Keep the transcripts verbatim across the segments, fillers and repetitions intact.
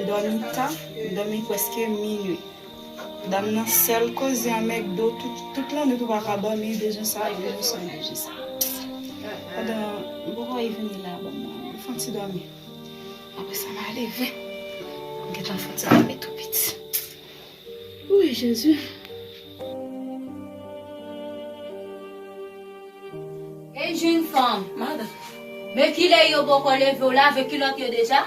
Dòmi ta, m dòmi prèske minui. Dam nan sèl koze a mègdo, tout, tout lannwit ou pa ka dòmi, bezwen sa, bezwen sa, bezwen sa. Pandan m poko rive vini la, ban m, m fè yon ti dòmi. Apre sa, m a leve. M gentan fè yon ti dòmi tou piti. Wi, Jezi. Ey, jenn fanm. Madanm. Men kilè yo poko leve, w lave kilòt yo deja?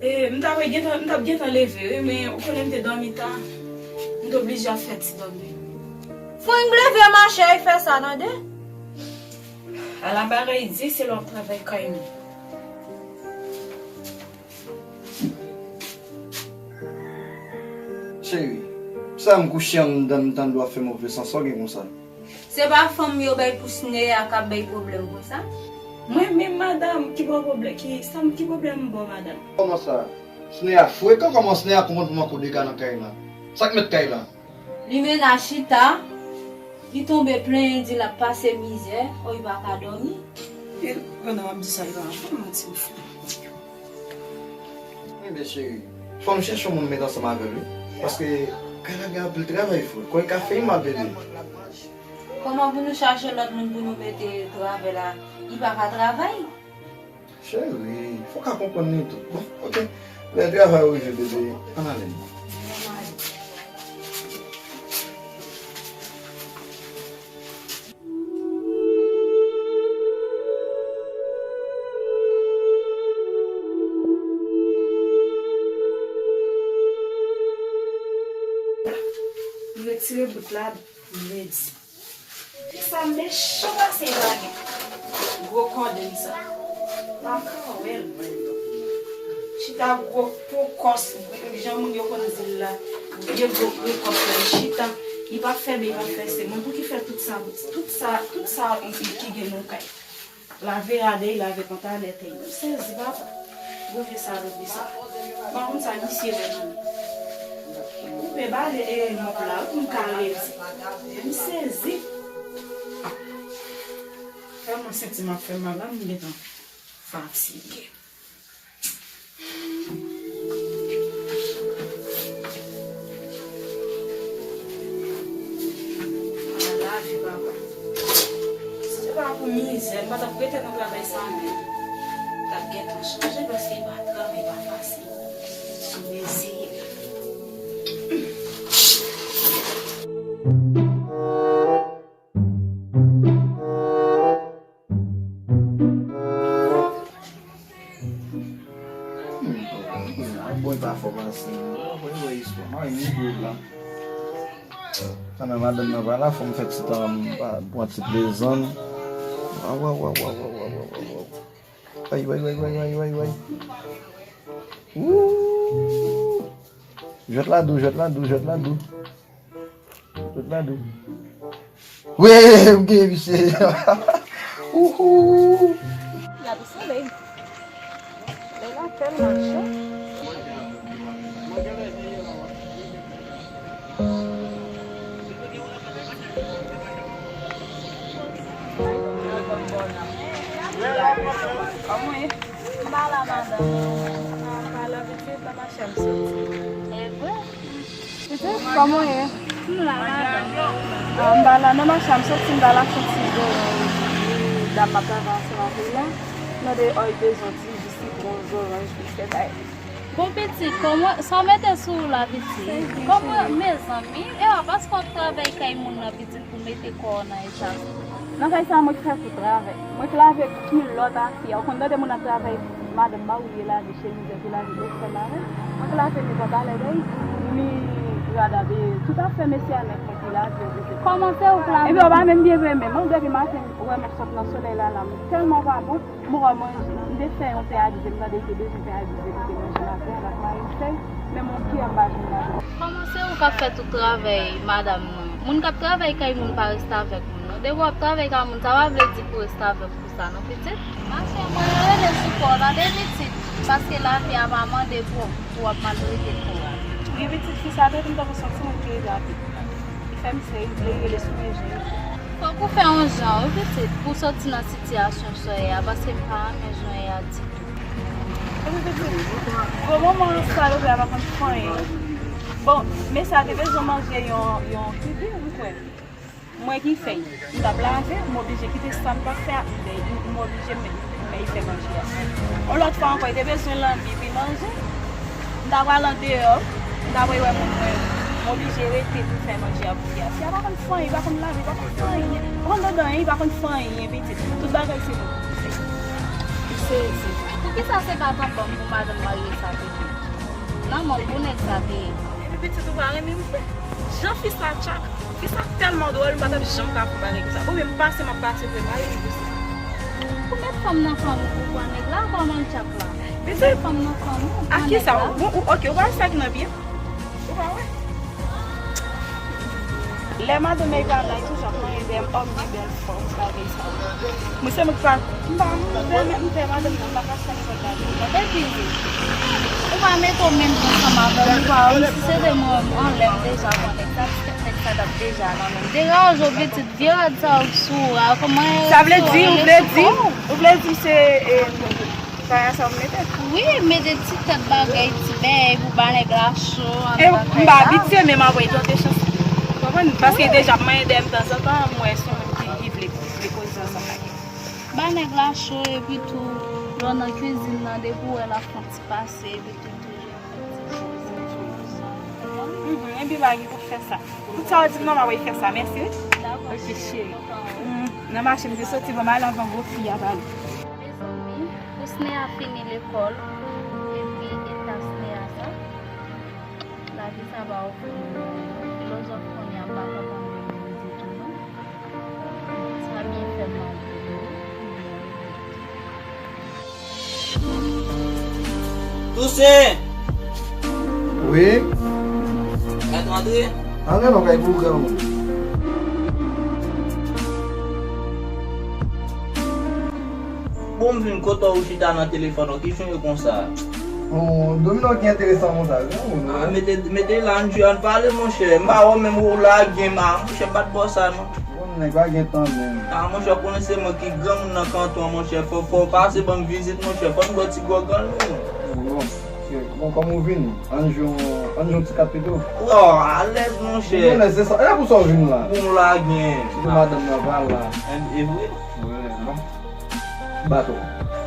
E, m ta wè gentan, m t ap gentan leve, wi, men ou konnen m te dòmi ta. M te oblije ap fè ti dòmi. Fò w leve, machè, e fè sa, tande? Ala bagay di, se lè w ap travay kay moun. Cheri, sa m kouche anndan, m tande w ap fè move san, sa w gen konsa? Se pa fanm yo bay pou Sneya k ap bay pwoblèm konsa? Mwen menm, madanm, ki ba w pwoblèm, ki, sa m, ki pwoblèm m ba w, madanm? Kòman sa? Sneya frekan, kòman Sneya konprann pou manke w dega nan kay la? Sa k mèt kay la? Li mennaj chita, li tonbe plenyen, di l ap pase mizè, o, li pa ka dòmi. E pandan w ap di sa, li pa anfòm, manti w fè. Ebyen, cheri, fò m chèche yon moun met ansanm avè l, wi. Paske kay la gen anpil travay, frè. Kòman l ka fè m mal, bebe? Kòman pou nou chache lòt moun pou nou mete travay la? Li pa ka travay? Cheri, fò w ka konprann li tou. Bon, oke. Lè travay ou rive, bebe, ann ale non. M retire bout la, m redi. Fi sa mechan pase lage. Gwo kòdenn sa. Pa ka wè l. Chita gwo po kòs, jan moun yo konn di l la. Vye gwo po kòs la, li chita. Li pa fè byen, li pa fè se. Mwen pou ki fè tout sa, tout sa, tout sa ki gen nan kay. Lave radèy, lave pantalèt, m sezi, papa. Gwo vye salopri sa. M pa konn sa misye wè nan li. Koupe bale e mòp la, wi, pou m ka redi. M sezi. Tèlman senti m ap fè mal la, m gentan fatige. Ala lavi, papa. Si se pa pou mizè, m pa t ap rete nan travay sa menm. M t ap gentan chanje paske pa travay pa fasil. Sou mezi. Bon, e pa fò pase. Mwen wè istwa. Mwen wè nivo la. Pandan madanm nan pa la, fò m fè ti tan, m pa pran ti plezan. Waw, waw, waw. Ay, way, way, way, way, way, way. Wouuu. Jwèt la dou, jwèt la dou, jwèt la dou. Tout la dou. Wi, m gen misye. Ouhou. Gade solèy. Solèy la tèlman cho. Kòman w ye? M pa la, madanm. M pa la, pitit, nan mache m soti. E vre? Pitit, kòman w ye? M la, madanm. Ah, m pa la, nan mache a m soti, m t al achte yon ti zoranj. Dam m ap travay ansanm avè l la. Mande, oh, li bezwen ti ji sitwon, zoranj, biskèt, ay. Bon, pitit, kòman, sa w mete sou ou la, pitit? Kòman, mezanmi, e pa paske w ap travay kay moun nan, pitit, pou mete kò w nan eta sa? Nan kay sa, mwen ki fè tout travay. Mwen ki lave kilòt a fi a. Ou konn tande moun ap travay, madanm marye lave chemiz, epi lave bèlfrè marye. Mwen ki lave mi pantalè, mi rad a, tout afè mesye a nèt, mwen ki lave yo. Kòman se ou k lave? Epi yo pa menm byen vre menm. Mwen depi maten, ou wè m ap sot nan solèy la, la, m tèlman pa bon. M wè manje, m te fè yon pè a dize, m tande li te bezwen pè a dize pou te manje maten an, l ap mare m fèy, men mon kè m pa jwenn lajan. Kòman se ou k ap fè tout travay madanm nan? Moun k ap travay kay moun pa reste avèk moun non. Depi w ap travay kay moun, sa pa vle di pou reste avèk ou sa non, pitit. Machè, mwen rele sou kò w, tande pitit, paske lavi a pa mande pou, pou w ap maltrete kò w. Gen pitit fi sa, depi m tankou santi mwen ki rive avèk li. Li fè m sezi, li rele sou men je. Fòk ou fè yon jan, wi, pitit, pou w soti nan sitiyasyon sa w ye a, paske m pa renmen jan w ye a ditou. Bon, manman salopri a pa konn fè anyen. Bon, mesye a te bezwen manje yon, yon kibi, ou kwè? Mwen ki fè l. M t ap lave, m oblije kite sa m t ap fè a, m, m oblije m, m fè manje a. Yon lòt fwa ankò, li te bezwen lanbi pou l manje. M ta pral andeyò, m ta pral wè moun mwen, m oblije rete pou fè manje a pou li a. Fi a pa konn fè anyen, li pa konn lave, li pa konn fè anyen. Rann anndan, li pa konn fè anyen, pitit. Tout bagay se mwen ki fè. Se, se. Poukisa se pa tanpon pou madanm marye sa te ye? Nan mòn pou nèg sa te ye. Epi pitit ou pa renmen m vre. Jan fi sa tchak. Fi sa tèlman dwòl, m pa t ap janm ka fè yon bagay konsa. Konbyen m pase m ap pase pou m pa renmen konsa. Ou met fanm nan fanm ou pou pran nèg la, kòman l tchak la? Ou met fanm nan fanm ou, ou pran nèg la. Bon, ou, ok, ou pa wè sa ki nan pye m? Ou pa wè? Lè madanm mwen pa la, toujou ap manyen dèyè m, òm di bèl fanm, bagay sa yo. Mwen se mwen ki pa, m pa, m pa, m pa, madanm nan, m pa ka fè nenpòt bagay. Mwen te di, ou pa mete w menm jan ansanm avè m, ou pa wè, si se te mwen, anlè m deja pran nèg sa, piskèt nèg sa t ap deja nan men m. Degaje w, pitit, vye rad sa yo k sou ou a, kòman e sou ou, rele sou kò w. Sa vle di, ou vle di, ou vle di se, e, Kaya sa w mete? Wi, mete ti tèt bagay, ti bèy pou ba nèg la cho, ann bagay la. E m pa abitye, men m ap wè tante chans. Ou konprann? Paske deja m manyen dèyè m tanzantan, m wè se yon moun ki, ki vle, ki vle koze ansanm ak li. Ba nèg la cho, epi tou, lè w nan kwizin nan, depi w wè l ap fè yon ti pase, epi tou, toujou fè ti poze, ti poze. Mhm, epi pa gen pou fè sa. Tout sa w di m nan, m ap wè fè sa. Mèsi, wi. Dakò, cheri. Ok, cheri. Mm, nan mache, m te soti, bon, m al anvan gwo fi a pale. Mezanmi, pou Sneha fini lekòl, epi eta Sneha sa, lavi sa pa ofri l anyen non. Filozòf kounye a pa konn anyen ditou non. Sa byen fè m anpil wi. Tousen! Wi? Mèt rantre? Antre non, kay pou granmoun. Bon, m vin kote w chita nan telefòn ou, ki jan w ye konsa? Bon, domino ki enteresan konsa, granmoun. Ah, mete, mete la, ann jwe, ann pale, monchè. M pa wè w menm ou lage m, ah, monchè, m pa t ba w sa, non. Bon, nèg pa gen tan menm. Ah, monchè, w konnen se mwen ki granmoun nan kanton an, monchè. Fò, fò w pase ban m vizit, monchè. Fò n bwè ti gwòg an nou. Bon, bon, kòman w vini? Ann jwe, ann jwe yon ti kat pito. Oh, alèz, monchè. Ou konnen se sa. E pou sa w vin la. Pou m lage. Sitou madanm nan pa la. E vre? Wi, bon. Bato.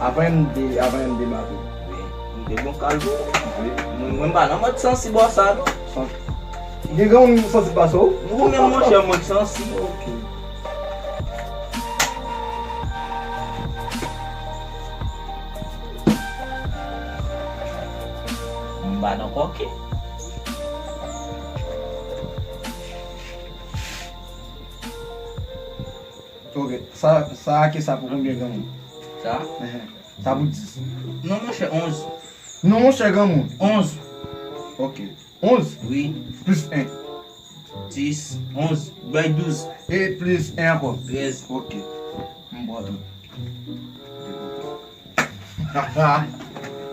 Avan M D, avan M D bato. Wi, m te bon kal tou. Wi. Mwen, mwen m pa nan mòd sansi bò sa, non. San-, gen granmoun sansi pase w? Ou menm, monchè, mwen k sansi. Ok. M pa nan kòki. Ok, sa, sa a ki sa pou konbyen granmoun? Sa? Ehe. Sa pou dis. Non, monchè, onz. Non, monchè, granmoun. Onz. Ok. Onz? Wi. Plis en. Dis, onz, bay douz. E plis en ankò? Trèz. Ok. M pran tout.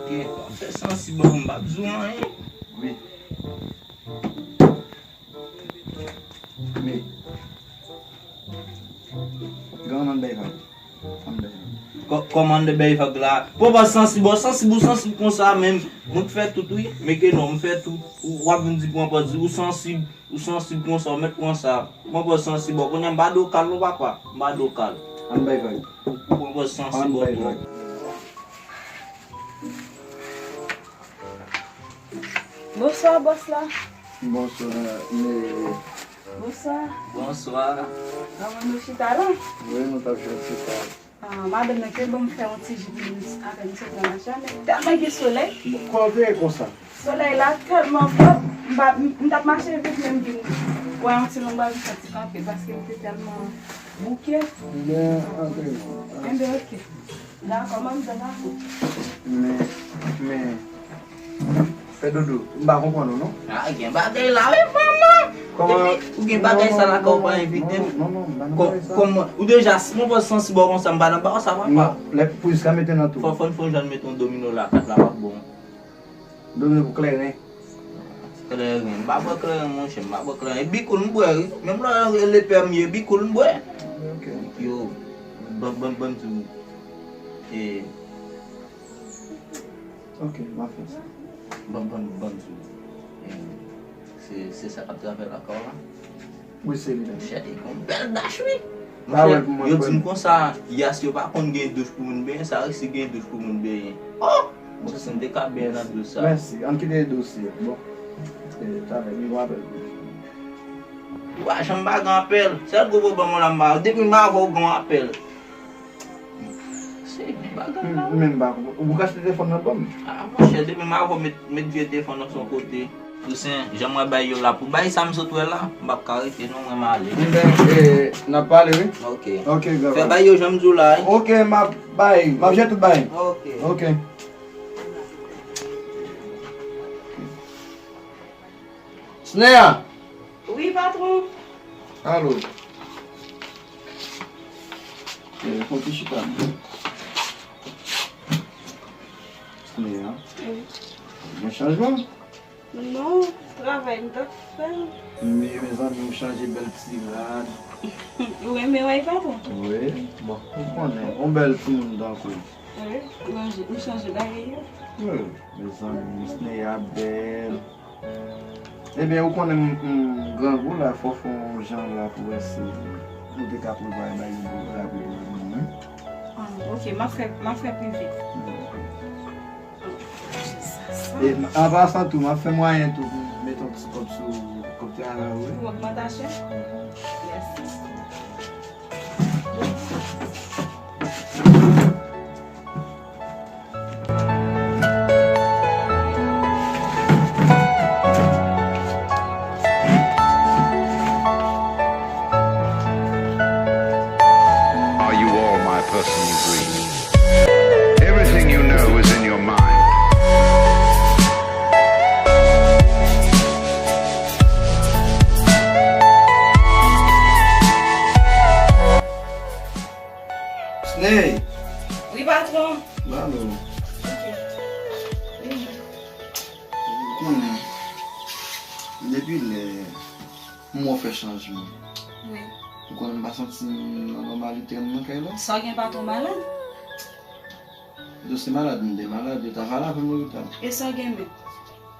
Ok, pa fè sansi bò, m p ap di w anyen. Wi. Men. Granmoun bay vag. Ann bay vag. Kò-, kòman de bay vag la? Pran pa sansib, ou sansib, ou sansib konsa menm. Mwen k fè tout, wi. Men ke non, m fè tout. Ou, w ap vin di pran pa di, ou sansib, ou sansib konsa, ou mèt pran sa. Pran pa sansib, bon, kounye a m pa do kal, non, papa. M pa do kal. Ann bay vag. Ou, ou pran pa sansib, bon. Ann bay vag. Bonswa, bòs la. Bonswa, men. Bonswa. Bonswa. Kòman nou chita la? Wi, nou t ap jwenn chita. Ah, madanm nan te ban m fè yon ti ji pou nou apre m sot nan mache a, men tèlman gen solèy. Bon, kòman w te ye konsa? Solèy la tèlman fò, m pa, m, m t ap mache vit, men m vin wè yon ti long bagay, m santi kanpe, paske m te tèlman bouke. Ebyen, antre non. Enben, ok. Dakò, manmi, sa va? Men, men, Fè dodo, m pa konprann ou, non. Ah, gen bagay la, wi, manman. Kòman? Depi ou gen bagay sa lakay ou pa envite m. Non, non, non, m pa nan bagay sa. Kòman? Ou deja, si mwen pran sansib bò konsa, m pa nan bagay sa, papa. Non, lè pou jiska mete nan tou. Fò, fò n fè yon jan mete yon domino la, kat la p ap bon. Domino pou kleren. Kleren, m pa bwè kleren, monchè, m pa bwè kleren. E bikoul m bwè, wi. Menm lè lepè m ye, bikoul m bwè. Ok. Yo, ban, ban, ban m di w. E, Ok, m ap fè sa. Ban, ban, ban m di w. Eh, se, se sa k ap travay lakay w la? Wi, se li menm. Monchè, li gon bèl dach, wi. Pa wè pou mwen. Yo di m konsa, Yas yo pa konn gen douch pou moun benyen, sa resi gen douch pou moun benyen. Oh! Monchè, si m te ka benyen nan douch sa. Mèsi. Ann kite dosye. Bon. Eh, talè, m gon apèl pou ou. Ou pa janm pa gen apèl. Sèl gwo pwoblèm w la, m pa, depi m avè w gen apèl. Se bagay la. M menm pa konprann. Ou kache telefòn nan ban m? Ah, monchè, depi m avè w met, met vye telefòn nan son kote. Tousen, jan mwen bay yo la pou bay sa m sot wè la, m p ap ka rete non, mwen m ale. Enben, eh, n ap pale, wi. Ok. Ok, bye bye. Fè bay yo jan m di w la, wi. Ok, m ap bay, m ap jere tout bay. Ok. Ok. Sneya! Wi, patwon. Alo. Eh, fon ti chita. Sneya. Wi. Gen chanjman? Non, travay m t ap fè. Men, mezanmi, ou chanje bèl ti rad. Ou renmen wè, patwon? Wi. Bon, ou konnen, yon bèl timoun tankou w. Wi, m chanje, m chanje bagay yo. Wi, mezanmi, Sneya bèl. Ebyen, ou konnen m, m grangou la, fò w fè yon jan la pou wè si ou te ka prepare bagay yo rapid, rapid, wi. Ah, ok, m ap fè, m ap fè pi vit. E, an pasan tou, m ap fè mwayen tou pou m mete yon ti kòb sou kòb travay ou, wi. Pou ogmantasyon? Mèsi. Are you all my personal dreams? Everything you know is in your mind. Sney! Wi, patwon. Ba nou. Ok. Wi. Ou konnen, depi lè m wè w fè chanjman. Wi. Ou konnen m pa santi m nan nòmalite m nan kay la. Sa w gen, patwon, malad? Yo se malad m te malad, yo ta pale avè m lopital. E sa w gen menm?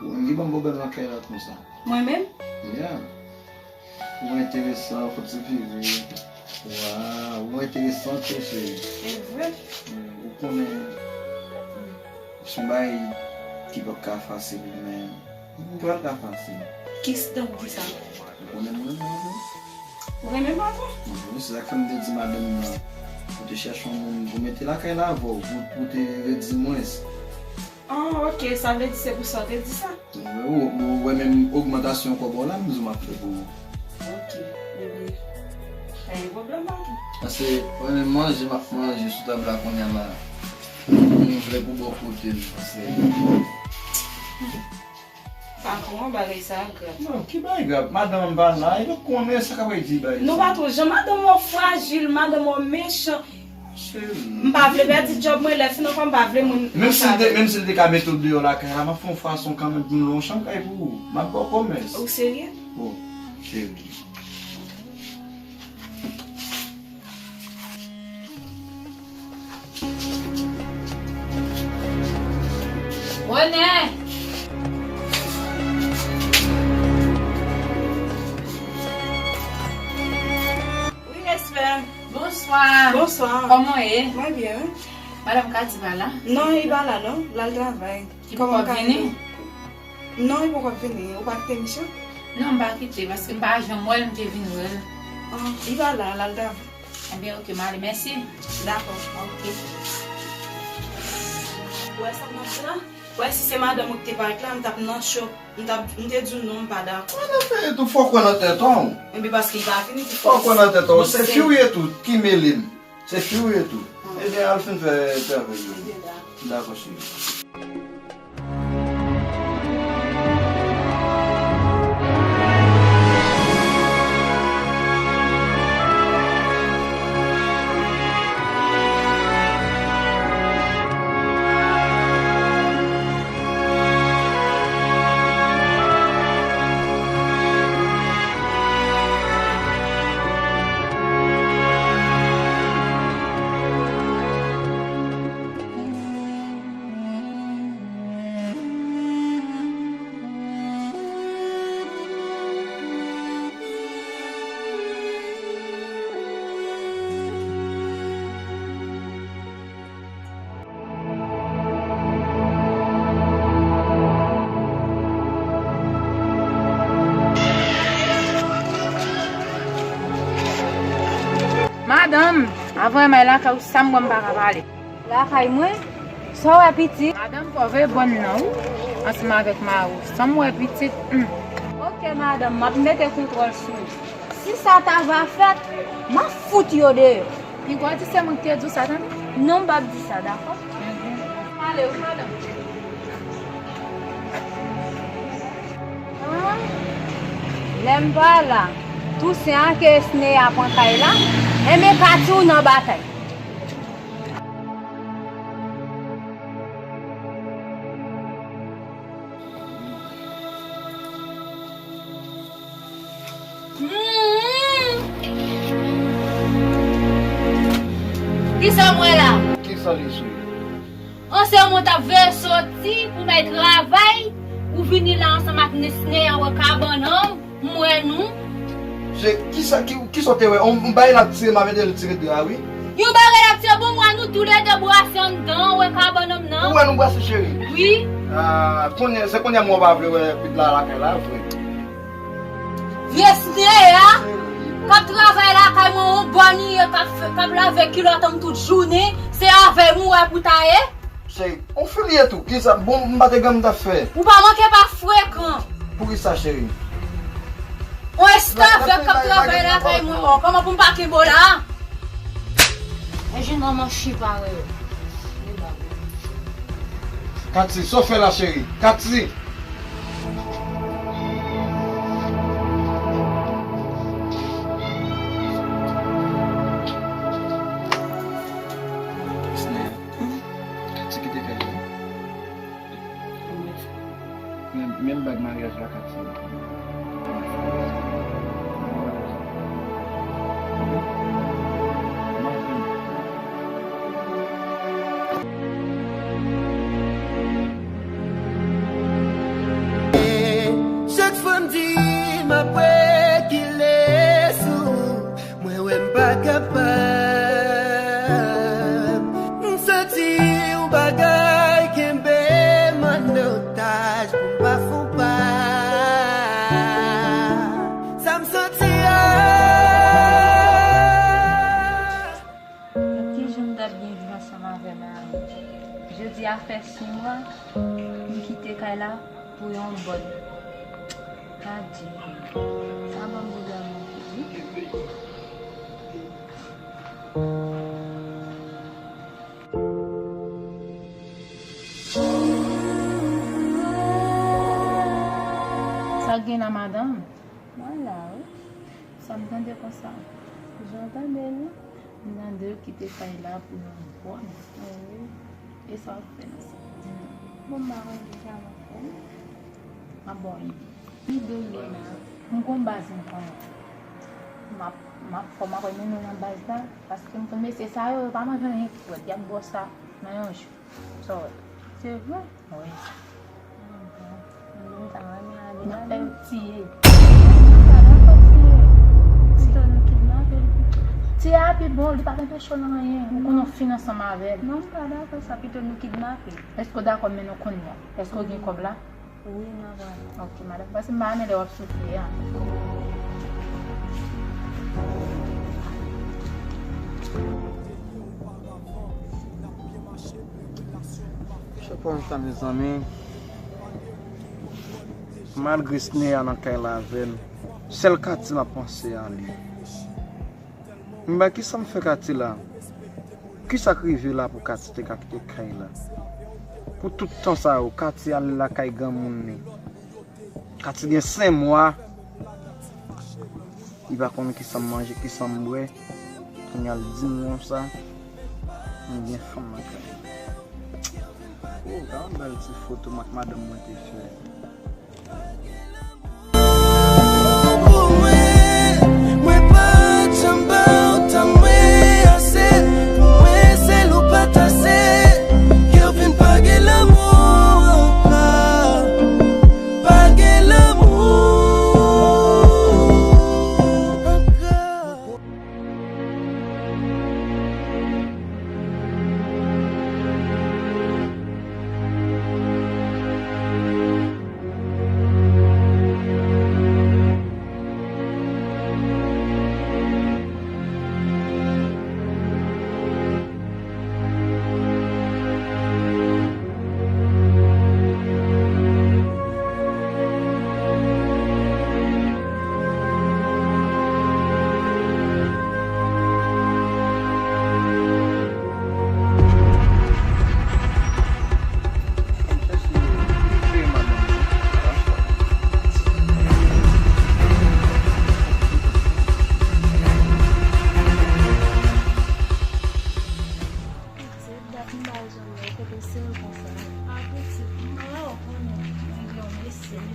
Ou menm ki ban m pwoblèm nan kay la konsa. Mwen menm? Yeah. Ou enteresan, fò ti pire. Waw, ou enteresan tou, cheri. E vre? Ou konnen, se yon bagay ki p ap ka fasil, men li pral ka fasil. Kisa w di sa? Ou konnen mwen renmen w. Ou renmen m avè w? Wi, se sa k fè m te di madanm nan pou te chèche yon moun pou mete lakay la avè w, pou, pou te redi mwens. Ah, ok, sa vle di se pou sa w te di sa? Ou, ou, ou wè menm ogmantasyon kòb ou la, m di w m ap fè pou ou. Ok, ebyen, pa gen pwoblèm, patwon. Paske, mwen menm manje, m ap manje sou tab la kounye a la. M vle pou bò kote m, paske Patwon, bagay sa a grav. Non, ki bagay grav? Madanm an pa la, e nou konnen sa k ap di bagay sa. Non, patwon, jan madanm ou frajil, madanm ou mechan. Cheri. M pa vle pèdi djòb mwen, lè fin ankò m pa vle moun. Menm si l te, menm si l te ka mete w deyò lakay la, m ap fè yon fason kanmenm pou m lwe yon chanm kay pou ou. M ap ba w kòmès. Ou serye? Bon, cheri. Bonè! Wi, respè. Bonswa. Bonswa. Kòman w ye? Mwen byen, wi. Madanm Kati pa la? Non, li pa la, non. L al travay. Li poko vini? Non, li poko vini. Ou pa kite misye? Non, m pa kite, paske m pa janm wè l, m te vin wè l. Ah, li pa la, l al travay. Ebyen, ok, m ale, mèsi. Dakò. Ok. Ou wè sa m ap di la? Ou wè si se madanm ou ki te parèt la, m t ap nan chòk. M t ap, m te di w non, m pa dakò. An efè, tou fò w kwè nan tèt ou. Ebyen, paske li pa vini, tou fò w kwè nan tèt ou. Se fi w ye tou, ki mele m. Se fi w ye tou. Ebyen, al fin fè travay ou. Dakò, cheri. Vrèman, e lakay ou sa m wè m pa ka pale. Lakay mwen? Sa w wè pitit? Madanm, fò w veye bòn nan, wi, ansanm avèk mari w. Sa m wè pitit, hmm. Ok, madanm, m ap mete kontwòl sou ou. Si sa ta va fèt, m ap fout yo deyò. Piga w di se mwen ki te di w sa, tande? Non, m p ap di sa, dakò? Mhm. Ale, wi, madanm. Ah, lè m pa la, Tousen ak Esne a pran kay la, enben pati w nan batay. Hmm. Kisa m wè la? Kisa li sou? An se mwen t ap veye soti pou m al travay, ou vini la ansanm ak Nesne an wè kabann an, m wè nou. Se kisa, ki, kisa w te wè? On, on bagay l ap tire, m ap ede l tire dra, wi. Yon bagay l ap tire, bon, m wè nou toulède brase anndan, wè kabann an nan. Ou wè nou brase, cheri? Wi. Ah, kounye, se kounye a mwen pa vle wè pitit la lakay la, vre. Vye Sneya, k ap travay lakay mwen, yon bòn li ye, k ap fè, k ap lave kilòt an m tout jounen, se avè m ou wè pou ta ye? Se, on fi li ye tou, kisa, bon, m pa te gen m t ap fè. Ou pa manke pa frekan. Poukisa, cheri? On esklav k ap travay lakay mwen, oh, kòman pou m pa kenbe w la? E jenn manman chi parèy ou. Katy, sa w fè la, cheri? Katy! Katy kite kay la. Men, men bag maryaj la, Katy. Chak fwa m di m ap rekile sou ou, mwen wè m pa kapab. M santi yon bagay kenbe m an otaj pou m pa fè yon pa. Sa m santi a. Kijan m t ap gen vi ansanm avè mari m? Jodi a fè sis mwa, m kite kay la pou yon bòn. Adye. Sa ban m pwoblèm anpil, wi. Sa gen la, madanm? Mwen la, wi. Sa m tande konsa? Jan w tande l, wi. M tande w kite kay la pou yon bòn. Wi. E sa w ap fè nan sa? Bon, m pa konn kisa m ap fè. M ap ba w ide. Ide w ye la, m gon baz m konnen. M ap, m ap fè w, m ap mennen w nan baz la, paske m konn mesye sa yo, yo pa manje anyen frèt, y ap bwè sa nan yon jou. Sa w wè? Se vre? Wi. Mwen ta renmen ale ladan l. N ap fè l tiye. M pa dakò tiye. Pito nou kidnape l pito. Tiye a pi bon, li p ap anpeche w nan anyen. Ou konn yon fin ansanm avè l. Non, m pa dakò sa, pito nou kidnape l. Èske w dakò m mennen w kounye a? Èske w gen kòb la? Wi, m ap pral. Ok, madanm. Paske m pa renmen lè w ap soufri a. Chapon sa, mezanmi. Malgre Sneya nan kay la avè n, sèl Katy m ap panse a li. Men kisa m fè Katy la? Kisa k rive la pou Katy te ka kite kay la? Pou tout tan sa yo, Katy al lakay granmoun li. Katy gen senk mwa. Li pa konn kisa m manje, kisa m bwè. Kounye a l di m konsa, m gen fanm nan kay. Oh, gade yon bèl ti foto m ak madanm mwen te fè. Pou mwen, mwen pa t janm ba w tan mwen ase. Pou mwen, sèl ou pa t ase. Kè w vin pa gen lanmou ankò. Pa gen lanmou ankò.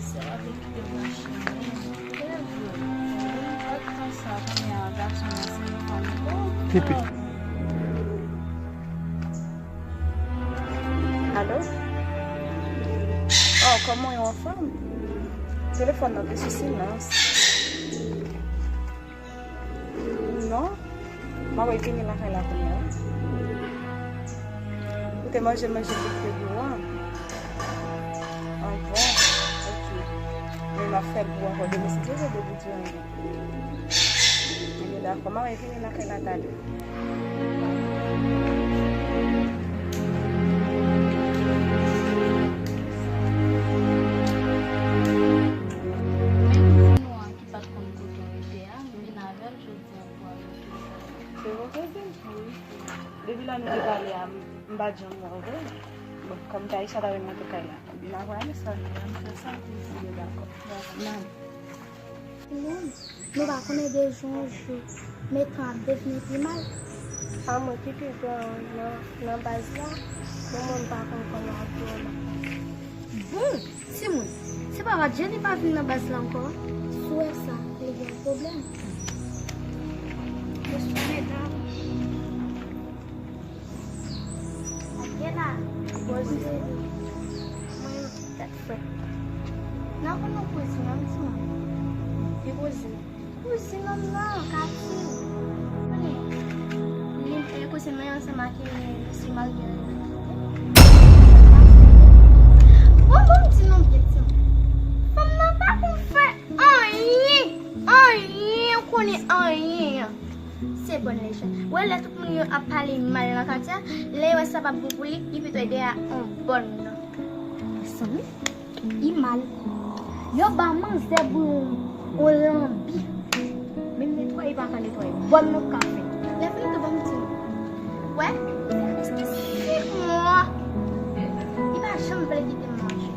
Sè w ap kite machine. Trè vre. Menm lòt tan sa, kounye a, gason nan se yon fanm. Epi. Alo? Oh, kòman w ye, anfòm? Telefòn nan te sou silans. Non, m ap vini lakay la kounye a. Ou te manje, manje tout te gou a? Ah bon, ok. Men m ap fè l pou ou ankò demen, si Dye vle, depi di anyen. Ebyen, dakò, m ap vini lakay la talè. Menm pou nou an ki pa t konn kote w rete a, m vin avè l jodi an pou al rete. Se vre, kouzin? Wi. Depi lè nou te pale a, m, m pa t janm wè w vre. Bon, kòm Taïsha ta vin monte kay la, m vin avè l sa. Sa fè plezi. Dakò. Dakò. Timoun, nou pa konnen de jou an jou, men tan ap devni pi mal. A mwen ki pi gran nan, nan baz la, men mwen m pa konn kòman ap viv nan baz. Bon, timoun, se pa pa Jenny pa vin nan baz la ankò? Si w wè sa, li gen pwoblèm. Mesye, medam. Ap gen la. Bonjou. Mwen, tèt frèt. Nan konn yon kouzin an, timoun. Ki kouzin? Kouzin an nan, Kati. Konnen, li, e, kouzin mwen ansanm ak, e, mesye marye a. Bon, bon, m di nou byen, timoun. Fanm nan pa konn fè anyen, anyen, ou konnen anyen. Se bòn lejè. Ou wè lè tout moun yo ap pale mal nan katye a, lè yo wè sa p ap bon pou li, li pito ede a on bòn nan. Mezanmi, li mal. Yo ba manzè bouyon, on lanbi. Menm netwaye pa ka netwaye. Bòn nan ka fè. Lè fini tou ban m di nou. Wè, se prèske senk mwa. Li pa janm vle kite m manje.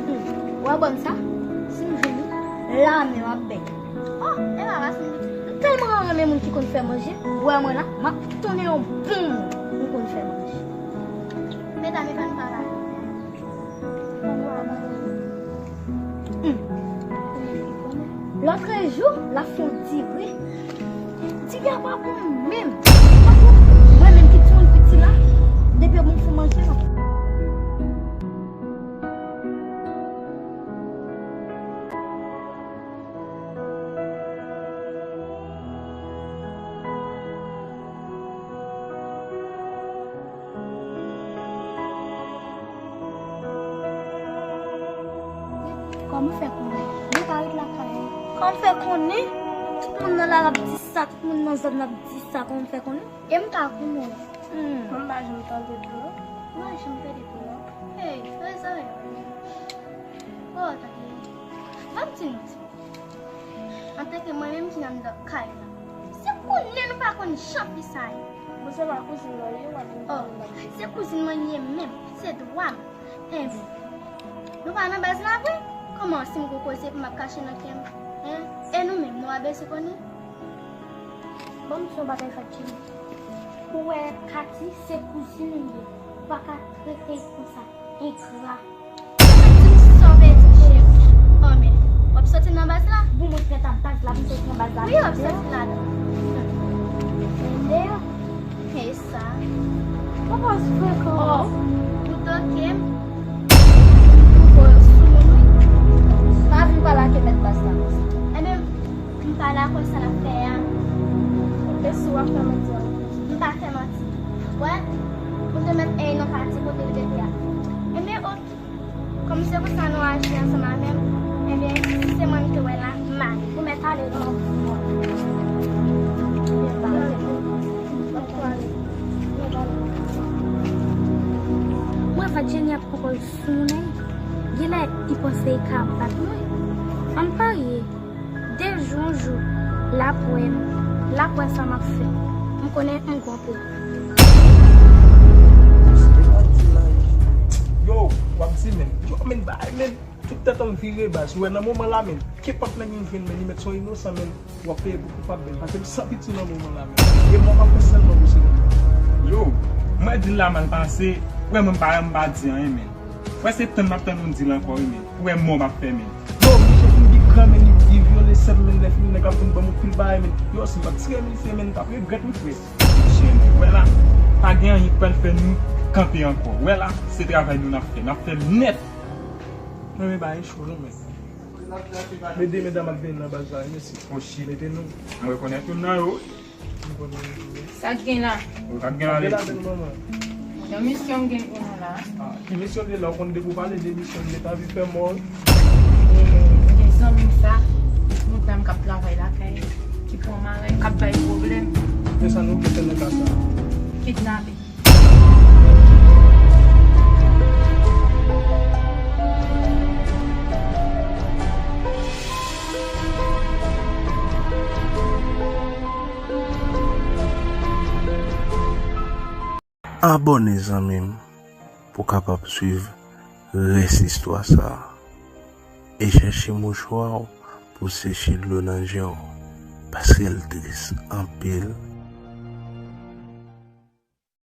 Hmm. Wè bòn sa, si m jwenn li, lame m ap bay. Oh, e pa ras m di. M tèlman renmen moun ki konn fè manje, wè mwen la, m ap tounen yon bon moun m konn fè manje. Medam, e pa n pa la. Hmm. Lòtrejou, l ap fè yon diri. Diri a pa bon menm. Pa bon. Mwen menm ki timoun piti la, depi yo ban m fè manje la. Kòman w fè konnen? Mwen pa ret lakay mwen. Kòman w fè konnen? Tout moun nan la ap di sa, tout moun nan zòn nan ap di sa, kòman w fè konnen? E m ka konnen. Hmm. Mwen m pa janm tande tou non. Mwen pa janm tande tou non. Hey, frè zanmi. Oh, tande. Ban m di nou. Antanke mwen menm ki anndan kay la, se konnen nou pa konn jan fi sa ye. Bon, se pa kouzin mwen ye, w ap vin pale mal de li. Se kouzin mwen ye menm, se dwa m. Enben, nou pa nan baz la vre? Kòman si m gon koze pou m ap kache nan kè m? Hein? E nou menm, nou pa bezwen konnen? Ban m di w yon bagay, Fatima. Ou wè Kati, se kouzin ou ye. Ou pa ka trete l konsa. Engra. Sa w vle di, cheri? Oh, men, w ap soti nan baz la? Bon, mwen prèt a baz la, pou m soti nan baz la. Wi, w ap soti ladan. Deyò. E sa. Papa, se frekan. Oh, ou toke m. Ou voye sou moun, wi. Pa vin pale ak mèt baz la konsa. Enben, m pa dakò sa l ap fè a. E si w ap fè manti an? M pa fè manti. Wè, ou te mèt ey nan katye kote l rete a. Enben, oke. Kòm se konsa nou aji ansanm avè m, enben, si se mwen m te wè la, m ale. Ou mèt ale non. Mwen wè Jenny ap pran kòl sou moun, genlè li panse li ka bat mwen. Ann parye. De jou yon jou, l ap wè m, l ap wè sa m ap fè. M konnen m gon pwoblèm. Yo, w ap di menm. Yo, men bay, men tout tèt an vire baz. Ou wè nan moman la, men kenpòt nèg m jwenn, men li mèt se yon inosan, men w ap peye pou koupab, men paske m san piti nan moman la, men. E mwen, m ap fè sèlman pou se moun. Yo, mwen di l la mal pase, wè mwen pa, m pa di anyen, men. Wè se tann m ap tann yon dil ankò wi men. Ou wè mò m ap fè men. Yo, misye fin gen gran men li, li vyole sè m men, lè fini nèg ap vin ban m yon pil bagay men. Yo, si m pa t tire misye men, m t ap regrèt wi frè. Chen, wè la, pa gen anyen k pral fè nou kanpe ankò. Wè la, se travay nou n ap fè. N ap fè l nèt. Mwen men bagay cho non men. Men de medam ap vin nan baz la, mesye. Oh shit. Mete nou. Mwen rekonèt youn nan yo. Sa k gen la? Sa k gen la, Lady? Yon misyon m gen pou nou la. Ah, ki misyon m gen la? Ou konn depi w pale de misyon m gen, ta vi fè mò. M gen zanmi m sa, yon dam k ap travay lakay, ki pran maren, k ap bay pwoblèm. Men sa nou vle fè nan ka sa? Kidnape. Abòne zanmi m pou w kapab swiv rès istwa sa a. E chèche mouchwa w pou w seche dlo nan je w, paske l tris anpil.